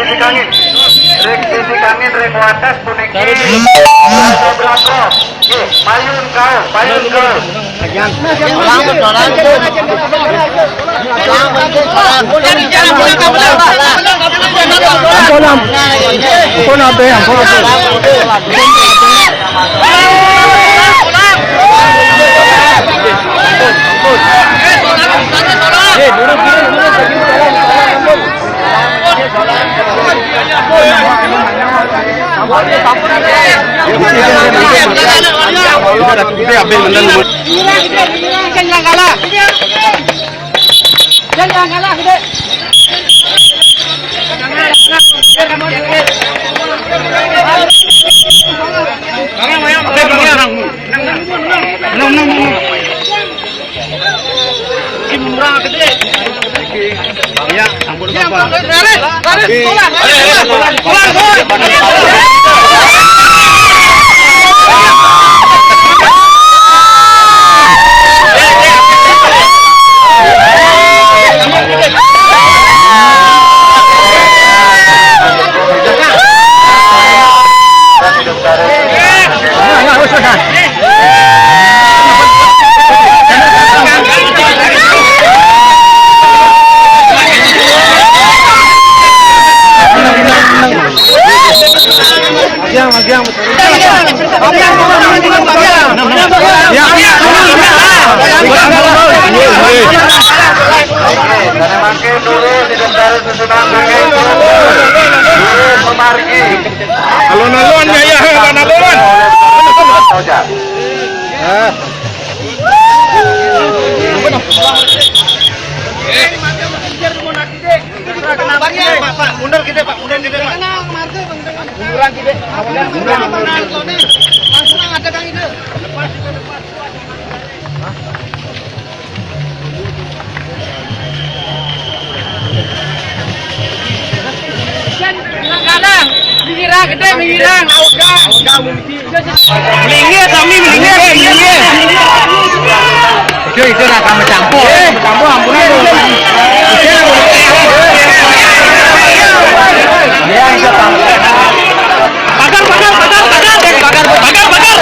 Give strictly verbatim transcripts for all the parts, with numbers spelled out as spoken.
Sisi kangin. Ring sisi kangin, ring wates puniki. Rasa belatrok. Nggih, payun kau, payun kau. Ampun, ampun. Ampun, ampun. Ya, ampun, Bapak. Alon-alon ya, ya, alon-alon. Mundur kita, Pak. Mundur kita, Pak. Mundur kita, Pak. Langsung ada, Kang, itu. Minggirang, gedé, minggirang. Minggir, kami minggir, minggir. Itu, itu lah, kami campur. Campur, ampunan, Bu. Ya, itu, Pak. Pagar, pagar, pagar, pagar, pagar, pagar, pagar.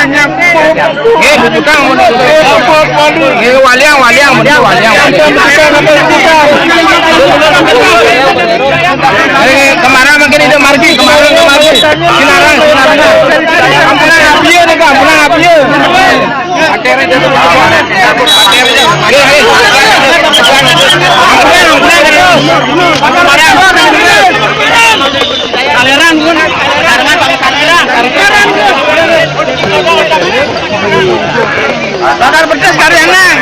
Nggih, butuhkan. Nggih, waliang, waliang, waliang, waliang. Nggih, kemarin mungkin itu margi, kemarin itu margi. Sinarang, sinarang. Ampunan apié nika, ampunan apié. Nggih, nggih. Ampunan, ampunan, ampunan. Kaleran, pun. Kaleran, Pak, kaleran. Bakar pedes kalian, Nang.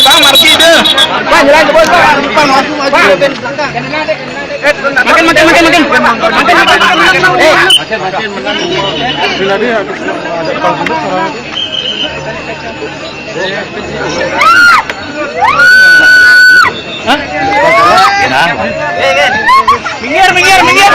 Bang, margi deh. Bang, jalan ke bawah, Bang. Bang, makin, makin, makin, makin. Makin, makin, makin, makin. Eh. Hah? Minggir, minggir, minggir.